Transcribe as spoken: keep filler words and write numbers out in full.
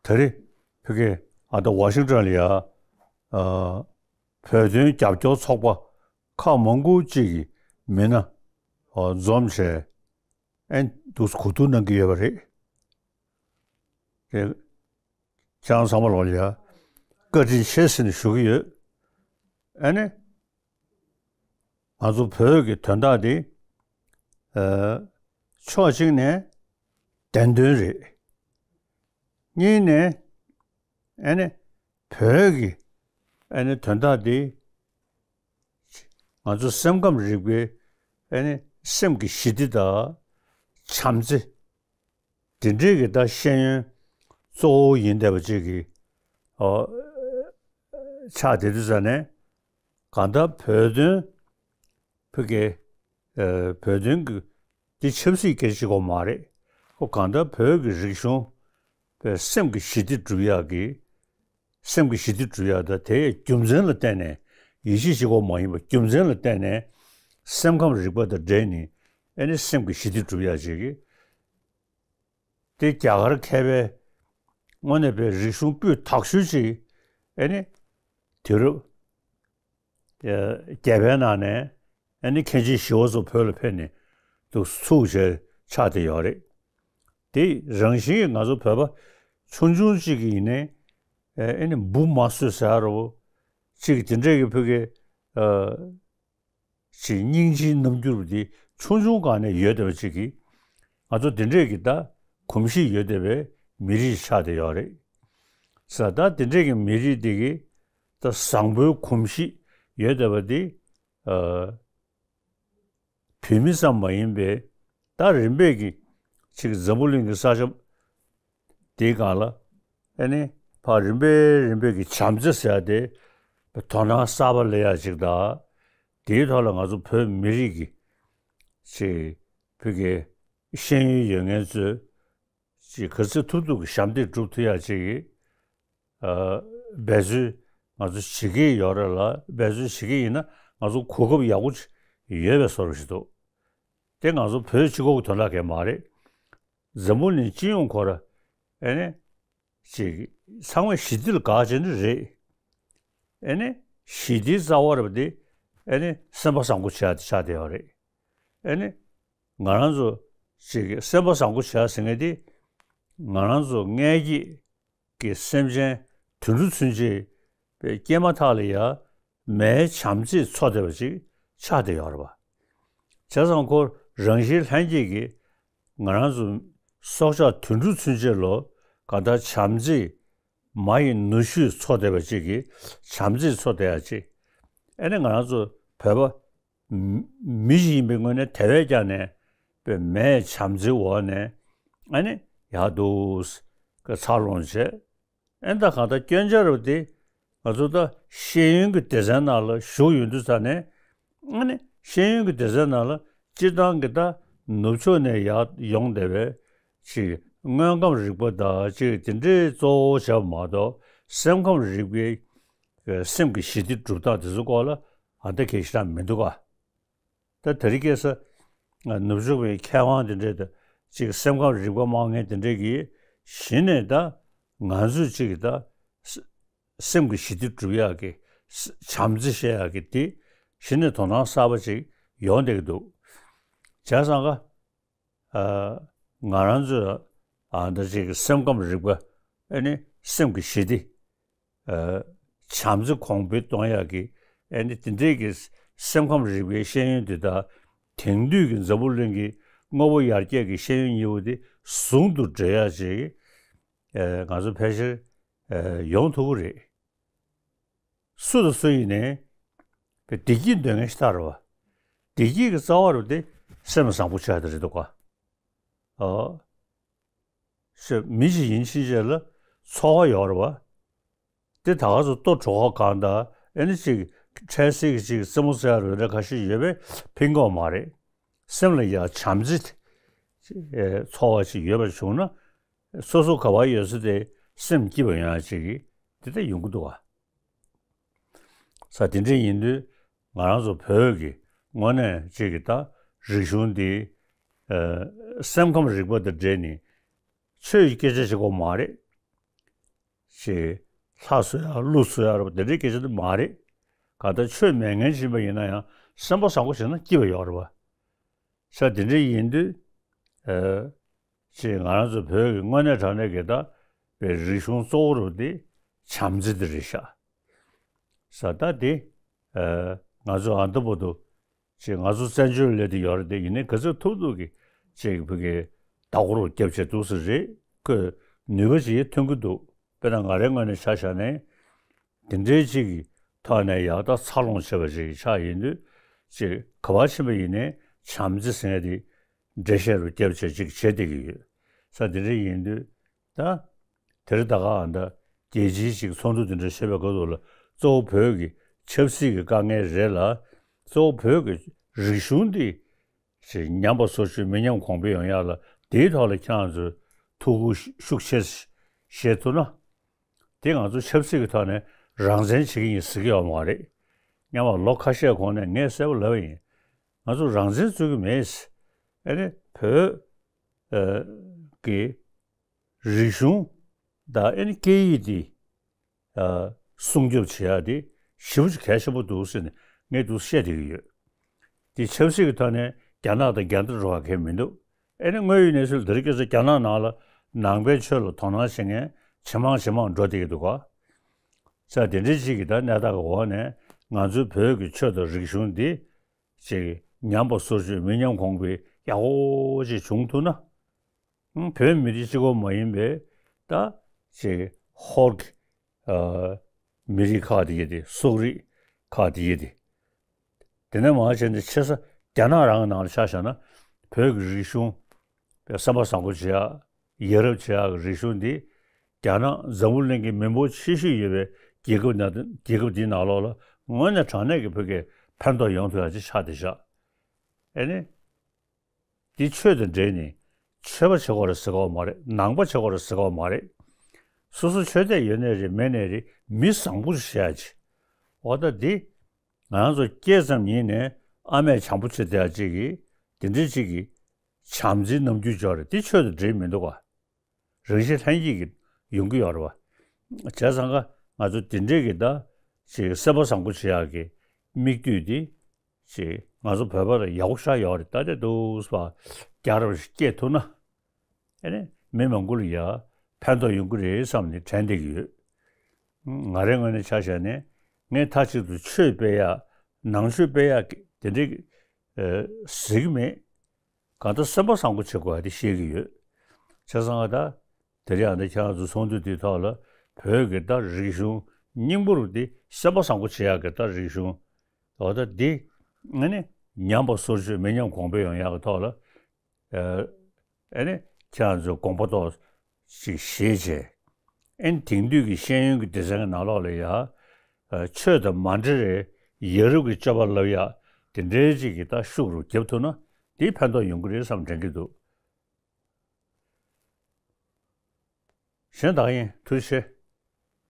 དེ་རིང་ཕ་གི་ཨ་ད་ཝ་ཤིང་ཊོན་ལ་ཡ་ཨ་བོད་དོན་རྒྱབ་སྐྱོར་ཚོགས་པ་ཁག་མང་པོ་ཅིག་གི་མི་སྣ་ཨ་འཛོམས་བྱས་ཨེ་འདུག་གོ་བསྡུར་གནང་གི་ཡོད་པ་རེད། དེ་ཁྱེད་རང་ཚང་མ་ལོག་ལ་ཡ་བཀའ་དྲིན་ཆེ་ཟེར་ནས་ཞུ་གི་ཡོད། ཨ་ནི། ང་ཚོ་བོད་ཀྱི་དོན་དག་འདི་ཨ་ཕྱོགས་གཅིག་ནས་བདེན་དོན་རེད། གཉིས་ནས་ཨ་ནི་བོད་ཀྱི་ཨ་ནི་དོན་དག་འདི་ང་ཚོ་སེམས་ཁམས་རིག་པའི་ཨ་ནི་སེམས་ཀྱི་ཞི་བདེ་དང་བྱམས་བརྩེ། དེ་འདྲའི་གི་ད་ཤེས་ཡོན་གཙོ་བོ་ཡིན་བསྡད་པ་ཅིག་གི་ཨོ་ཆགས་བསྡད་དུས་ཙ་ནས་གང་ལྟར་བོད་དོན་ཕ་གི་ཨ་བོད་དོན་གི་འདི་ཆབ་སྲིད་སྐད་ཆ་གཅིག་པོ་མ་རེད། ཁོ་གང་ལྟར་བོད་ཀྱི་རིག་གཞུང་པའི་སེམས་ཀྱི་ཞི་བདེ་སྒྲུབ་ཡག་གི་སེམས་ཀྱི་ཞི་བདེ་སྒྲུབ་ཡག་དང་དེའི་རྒྱུ་མཚན་ལ་བརྟེན་ནས་ཡིད་ཆེས་གཅིག་པོ་མ་ཡིན་པ་རྒྱུ་མཚན་ལ་བརྟེན་ནས་སེམས་ཁམས་རིག་པ་དང་འབྲེལ་ནས་ཨ་ནི་སེམས་ཀྱི་ཞི་བདེ་སྒྲུབ་ཡག་ཅིག་གི་དེ་རྒྱ་གར་མཁས་པའི་དངོས་གནས་པའི་རིག་གཞུང་སྤུས་དག་ཤོས་ཅིག་ཨེ་ནི་དུས་རབས་བརྒྱད་པའི་ནང་ནས་ཨེ་ནི་མཁན་ཆེན་ཞི་བ་འཚོ་བོད་ལ་ཕེབས་ནས་འདུག་ཚུགས་བྱས་ཆགས་བསྡད་ཡོད་རེད། དེ་རང་བཞིན་གྱིས་ང་ཚོ་བོད་པ་ཆུང་ཆུང་ཅིག་གིས་ཡིན་ནའི་ཨེ་ནི་འབུ་མ་གསོད་ཟེར་ཡ་རོ་ཅིག་དེ་འདྲས་ཀྱི་ཕ་གི་ཨ། ཅིག་སྙིང་རྗེའི་རྣམ་འགྱུར་འདི་ཆུང་ཆུང་སྒང་ནས་ཡོད་བསྡད་པ་ཅིག་གིས་ང་ཚོ་དེ་འདྲས་ཀྱི་ད་གོམས་གཤིས་ཡོད་བསྡད་པའི་མི་རིགས་ཆགས་བསྡད་ཡོད་རེད། ས་ད་དེ་འདྲས་ཀྱི་མི་རིགས་འདི་གི་ད་བཟང་པོའི་གོམས་གཤིས་ཡོད་བསྡད་པ་འདི་ཨ་བོད་མི་ཙམ་མ་ཡིན་པའི་ད་རིམ་པས་ཀྱི་ཅིག་འཛམ་བུ་གླིང་གི་ས་ཆ་དེའི་སྒང་ལ་ཨེ་ནི་ཕར་རིམ་པས་རིམ་པས་ཀྱི་བྱམས་བརྩེ་ཟེར་ཡ་དེ་དོ་སྣང་གསར་པ་སླེབས་ཡ་ཅིག་དང་། དེའི་ཐོག་ལ་ང་ཚོ་བོད་མི་རིགས་ཀྱི་ཅིག་བོད་ཀྱི་ཤེས་ཡོན་ཡོད་མཁན་ཚོས་ཅིག་ག་ཚོད་ཐུབ་ཐུབ་ཀྱི་ཞབས་འདེགས་སྒྲུབ་ཐུབ་ཡ་ཅིག་གི་ཨ་འབད་རྩོལ་ང་ཚོ་བྱེད་ཀྱི་ཡོད་རེད་ལ། འབད་རྩོལ་བྱེད་ཀྱི་ཡིན་ན་ང་ཚོ་གོ་སྐབས་ཡག་པོ་ཅིག་ཡོད་པའི་བཟོ་འདྲ་ཞིག་འདུག་དེ་ང་ཚོ་བོད་གཅིག་པོ་གི་དོན་དག་གས་མ་རེད། འཛམ་བུ་གླིང་སྤྱི་ཡོངས་ཁོ་ར་ཨེ་ནི་ཅིག་ཚང་མས་ཞི་བདེ་ལ་དགའ་བྱས་ནི་རེད། ཨེ་ནི་ཞི་བདེའི་རྩ་བ་རེད་པ་དེ་ཨེ་ནི་སེམས་པ་བཟང་པོ་བྱས་ཏེ་ཆགས་བསྡད་ཡོད་རེད། ཨེ་ནི་ང་རང་ཚོ་ཅིག་སེམས་པ་བཟང་པོ་བྱས་ཟེར་མཁན་དེ་ང་རང་ཚོ་མངལ་སྐྱེས་ཀྱི་སེམས་ཅན་དུད་འགྲོ་ཚུན་ཆད་པའི་སྐྱེས་མ་ཐག་ལ་ཡ་མའི་བྱམས་བརྩེས་འཚོ་བསྡད་པ་ཅིག་ཆགས་བསྡད་ཡོད་རེད་པ། བྱས་ཙང་ཁོ་རང་བཞིན་ལྷན་སྐྱེས་ཀྱིས་ང་རང་ཚོ་སྲོག་ཆགས་དུད་འགྲོ་ཚུན་ཆད་ལ་གང་ལྟར་བྱམས་བརྩེས་མ་ཡི་ནུ་ཞོས་འཚོ་བསྡད་པ་ཅིག་གིས་བྱམས་བརྩེས་འཚོ་བསྡད་ཡ་ཅིག་ཨེ་ནི་ང་རང་ཚོ་བོད་པ་མི་མི་ཞིག་ཡིན་པའི་ངོས་ནས་དེ་བས་ཀྱང་ནས་པའི་མའི་བྱམས་བརྩེའི་འོག་ནས་ཨ་ནི་ཡག་འདུག་གི་འཚར་ལོངས་བྱས། ཨེ་ད་གང་ལྟར་སྐྱོན་ཆ་རུ་དེ་ང་ཚོ་ད་ཤེས་ཡོན་གྱི་སྡེ་ཚན་ནང་ལ་ཞུགས་ཡོང་དུས་ཙ་ནས་ཨ་ནི་ཤེས་ཡོན་གྱི་སྡེ་ཚན་ནང་ལ་སྤྱིར་བཏང་གི་ད་ནུབ་ཕྱོགས་ནས་ཡར་ཡོང་བསྡད་པའི་ཅིག་དངོས་ཁམས་རིག་པ་དང་ཅིག་དེ་འདྲའི་གཙོ་བོ་བྱས་པ་མ་གཏོགས་སེམས་ཁམས་རིག་པའི་སེམས་ཀྱི་ཞི་བདེ་སྒྲུབ་སྟངས་དེ་ཚོའི་སྐོར་ལ་ཨ་ད་གལ་ཞེ་དྲག་མི་འདུག་ག་ད་དེ་རིང་ཁ་སང་ནུབ་ཕྱོགས་པའི་མཁས་དབང་དེ་འདྲས་དང་ཅིག་སེམས་ཁམས་རིག་པ་སྨྲ་མཁན་དེ་འདྲས་ཀྱིས་གཞི་ནས་ད་ང་ཚོས་ཅིག་ད་སེམས་ཀྱི་ཞི་བདེ་སྒྲུབ་ཡག་གི་བྱམས་བརྩེ་བཤད་ཡག་གི་དེ་གཞི་ནས་དོ་སྣང་གསར་པ་ཅིག་ཡོང་བསྡད་ཀྱི་འདུག་བྱས་ཙང་ཀ་ཨ་ང་རང་ཚོས་ཨ་འདྲ་ཅིག་སེམས་ཁམས་རིག་པ་ཨ་ནི་སེམས་ཀྱི་ཞི་བདེ་ཨ་བྱམས་བརྩེ་གོང་འཕེལ་གཏོང་ཡག་གི་ཨ་ནི་དེ་འདྲས་ཀྱི་སེམས་ཁམས་རིག་པའི་ཤེས་ཡོན་དེ་དག་དེང་དུས་ཀྱི་འཛམ་བུ་གླིང་གི་དངོས་པོ་ཡར་རྒྱས་ཀྱི་ཤེས་ཡོན་གཉིས་པོ་དེ་ཟུང་དུ་འབྲེལ་ཡག་ཅིག་ཨ་ང་ཚོ་ཕལ་ཆེར་ཨ་ཡོང་ཐུབ་ཀྱི་རེད། སུ་དང་སུ་ཡིན་ནའི་བདེ་སྐྱིད་འདོད་མཁན་ཞིག་ལྟར་བ། བདེ་སྐྱིད་ཀྱི་རྩ་བ་རུ་དེ་སེམས་བཟང་པོ་བྱ་དེ་རེད་འདུག་ག་ཨོ། ཞེས་མི་ཞིག་ཡིན་ཕྱིན་ཆད་ལ་ཚོར་བ་ཡོད་རེད་བ། དེ་ད་ག་ཚོད་ལྟོ་གྲོད་ཁོག་གང་དང་ཨེ་ནི་ཅིག་འཕྲལ་སེལ་གྱི་ཅིག་རྩེད་མོ་རྩེ་ཡ་རུ་འདྲ་ཁ་ཤས་ཡོད་པས་ཕན་གྱི་མ་རེད། སེམས་ལ་ཡ་བྱམས་བརྩེ་ཚོར་བ་ཅིག་ཡོད་པ་བྱུང་ན་སོ་སོ་ག་བ་ཡོད་ས་དེ་སེམས་སྐྱིད་པ་ཡོང་ཡ་ཅིག་གི་དེ་ལྟ་ཡོང་གི་འདུག་བ། ས་དེ་འདྲ་ཡིན་དུས་ང་རང་ཚོ་བོད་ཀྱི་དངོས་གནས་ཅིག་གི་ད་རིག་གཞུང་འདི་ཨ་སེམས་ཁམས་རིག་པ་དང་འབྲེལ་ནས་ཆོས་ཀྱི་སྐད་ཆ་བྱེད་དགོས་མ་རེད། ཅིག་ལྷ་གསོལ་ཡག་ཀླུ་གསོལ་ཡག་རེད་པ། དེ་འདྲའི་སྐད་ཆ་དེ་མ་རེད། གང་ལྟར་ཆོས་མེད་མཁན་ཡིན་པ་ཡིན་ན་ཡང་སེམས་པ་བཟང་པོ་བྱས་ན་སྐྱིད་པ་ཡོད་རེད་པ། ས་དེ་འདྲ་ཡིན་དུས། ཨ། ཅེས་ང་རང་ཚོ་བོད་ཀྱི་དངོས་གནས་དྲང་གནས་ཀྱི་ད་པའི་རིག་གཞུང་གཙོ་བོ་རུ་དེ་བྱམས་བརྩེ་དེ་རེད་ཤག། ས་ད་དེ། ཨ། ང་ཚོ་ཨ་འདི་བར་དུ་ཅེས་ང་ཚོ་བཙན་བྱོལ་སླེབས་དེ་ཡོད་རེད་དེ། ཡིན་ནའི་ག་ཚོད་ཐུབ་ཐུབ་ཀྱི་ཅེས་བོད་ཀྱི་ད་གོ་རུ་རྒྱབ་བྱས་འདུག་ས་རེད། ཁོས་ནུས་པ་ཅིག་ཐོན་གྱི་འདུག། དཔེར་ན་ང་རའི་ངོས་ནས་ཆ་བཞག་ནས། དེ་འདྲའི་ཅིག་གི་ཐོག་ནས་ཡག་ད་འཚར་ལོངས་བྱས་པ་ཅིག་ཆགས་ཡིན་དུས། ཅིག་ག་པར་ཕྱིན་པ་ཡིན་ནའི་བྱམས་བརྩེ་ཟེར་མཁན་དེ་འགྲེལ་བཤད་རུ་བརྒྱབ་བྱས་ཅིག་བྱེད་བསྡད་ཀྱི་ཡོད། ས་དེ་འདྲ་ཡིན་དུས་ད། དེ་རིང་ད་ག་ཨ་ད་རྒྱལ་སྤྱིའི་ཅིག་ཚོགས་འདུ་དེ་འདྲ་བྱེད་པའི་སྐབས་སུ་ལ་གཙོ་བོ་བོད་ཀྱི་ཆབ་སྲིད་ཀྱི་དཀའ་ངལ་རེད་ལ། གཙོ་བོ་བོད་ཀྱི་རིག་གཞུང་འདི་ཅིག་ཉམས་པ་སོར་ཆུད་མི་ཉམས་གོང་འཕེལ་ཡོང་ཡག་ལ་དེའི་ཐོག་ལ་ཁྱེད་རང་ཚོས་ཐུགས་ཁུར་ཤུགས་ཆེ་བཞེས་ཐུབ་ན། དེ་ང་ཚོ་ཆབ་སྲིད་ཀྱི་ཐོག་ནས་རང་བཙན་བྱེད་ཀྱི་ཡིན་ཟེར་གྱི་ཡོད་མ་རེད། སྔོན་མ་ལོ་ཁ་ཤས་གོང་ནས་ངས་གསལ་པོ་ལབ་པ་ཡིན། ང་ཚོ་རང་བཙན་རྩོད་ཀྱི་མེད། ཨ་ནི་བོད་ཀྱི་རིག་གཞུང་དང་ཨ་ནི་སྐད་ཡིག་འདི་སྲུང་སྐྱོབ་བྱེད་ཡག་དེ་ཞེ་པོ་ཅིག་གལ་ཆེན་པོ་འདུག་ཟེར་ནས་ངས་འདུག་བཤད་བསྡད་ཀྱི་ཡོད། དེ་ཆབ་སྲིད་ཀྱི་ཐོག་ནས་རྒྱ་ནག་དང་འགལ་ཟླ་འགྲོ་བ་གང་ཡང་མི་འདུག། ཨ་ནི་དངོས་ཡོད་གནས་ཚུལ་འདིར་སྐྱེས་ཚེ་རྒྱ་ནག་ནང་ལ་ནང་པའི་ཆོས་ལ་དོ་སྣང་བྱེད་མཁན་ཇེ་མང་ཇེ་མང་འགྲོ་བསྡད་ཀྱི་འདུག་ག། ས་དེ་འདྲའི་ཅིག་གི་ད་གནས་སྟངས་ཀྱི་འོག་ནས་ང་ཚོའི་བོད་ཀྱི་ཆོས་དང་རིག་གཞུང་འདི་ཅིག་ཉམས་པ་སོར་ཆུད་མི་ཉམས་གོང་འཕེལ་ཡག་པོ་ཅིག་བྱུང་ཐུབ་ན། ཨང་། བོད་མི་རིགས་གཅིག་པོ་མ་ཡིན་པའི་ད་ཅིག་ཧོར་གྱི་ཨ་མི་རིགས་ཁག་དེ་ཡོད་དེ། སོག་རིགས་ཁག་དེ་ཡོད་དེ། དེ་ནས་མར་བྱས་ནས་ཆེ་ས་རྒྱ་ནག་རང་གི་ནང་ལ་ཆ་བཞག་ན་བོད་ཀྱི་རིག་གཞུང་བསམ་པ་བཟང་པོ་བྱེད་ཡག་ཡ་རབས་བྱེད་ཡག་གི་རིག་གཞུང་འདི་རྒྱ་ནག་འཛམ་བུ་གླིང་གི་མི་འབོར་ཆེ་ཤོས་ཡོད་པའི་རྒྱལ་ཁབ་ནང་རྒྱལ་ཁབ་འདིའི་ནང་ལོགས་ལ་དངོས་གནས་དྲང་གནས་ཀྱི་བོད་སྐད་ཕན་ཐོགས་ཡོང་ཐུབ་ཡག་ཅིག་ཆགས་བསྡད་ཤག། ཨ་ནི། འདི་ཆོས་དང་འབྲེལ་ནས་ཆོས་པ་བྱེད་དགོས་རེད་ཟེར་གོ་མ་རེད། ནང་པ་བྱེད་དགོས་རེད་ཟེར་གོ་མ་རེད། སོ་སོ་ཆོས་དད་ཡོད་ནའི་རེད་མེད་ནའི་རེད། མི་བཟང་པོ་ཞིག་བྱེད་ཡག་ཅིག། འོ་ད་འདི་ང་རང་ཚོ་སྐྱེས་ཙམ་ཉིད་ནས་ཨ་མས་བྱམས་པོ་བྱེད་བསྡད་ཡག་ཅིག་གིས་དེ་འདྲའི་ཅིག་གིས་བྱམས་བརྩེའི་རྣམ་འགྱུར་འཇོག་རེད། འདི་ཆོས་དང་འབྲེལ་མི་འདུག་ག། རང་བཞིན་ལྷན་སྐྱེས་ཀྱི་ཡོང་གི་ཡོད་རེད་བ། བྱས་ཙང་ཀ་ང་ཚོ་དེ་འདྲའི་གི་ད་ཅིག་སེམས་པ་བཟང་པོ་བྱེད་ཡག་གི་དམིགས་དུས་འདི་ཅིག་ང་ཚོ་བོད་པ་ལ་ཡག་པོ་ཞེ་དྲག་ཡོད་རེད། ད་དེ་འདུག་སེ་རྒྱལ་རབས་ཤིག་སྐྱེས་ཐུབ་ན། ཨ་ནི་མི་མང་པོ་ལ་ཡ་ཕན་ཐོགས་ཡོང་གི་རེད་བསམ་ནས་དྲན་བསྡད་ཀྱི་ཡོད། ང་རའི་ངོས་ནས་ཆ་བཞག་ནས་ངས་མཐའ་གཅིག་ཏུ་ཆོས་སྤེལ་ཡག་ནང་ཆོས་སྤེལ་ཡག་གི་དེ་འདྲའི་ཨ་ཟེར་གྱི་མེད། གང་ལྟར་སེམས་པ་བཟང་པོ་བྱེད་དགོས་པ་དེ་ཤེས་ཀྱི་ཡོད། བྱས་ཙང་ད་དེ་རིང་ཨ་ནི་ཁྱེད་རང་ཚོ་ཚོགས་འདུ་དེའི་ཐོག་ལ་བོད་ཀྱི་ད་རིག་གཞུང་སྙིང་པོ་རུ་དེ་སེམས་པ་བཟང་པོ་བྱེད་ཡག་གི་ད་རིག་གཞུང་འོ་ད་འདི་ཨ་ནི་ཉམས་པ་སོར་ཆུད་མི་ཉམས་གོང་འཕེལ་ཡོང་ཡག་གི་ཐོག་ལ་ཨ་ནི་ཁྱེད་རང་ཚོས་དགོངས་པ་ཏོག་ཅིག་བཞེས་བྱས། ཨ་ནི་དེང་དུས་ཀྱི་ཤེས་ཡོན་གྱི་སྡེ་ཚན་གྱི་ནང་ལོགས་ལ་ཡ་ཆོས་དང་མ་འབྲེལ་བའི་ཡ་རབས་ཀྱི་སྤྱོད་པ་ལབ་ཡག་དེ་འདྲའི་ཅིག་གི་ད་ཤུགས་རུ་རྒྱབ་ཐུབ་ན་དེ་ཕན་ཐོགས་ཡོང་གི་རེད་བསམ་དྲན་གྱི་འདུག། གཞན་དག་ཡིན། ཐུགས་རྗེ་ཆེ།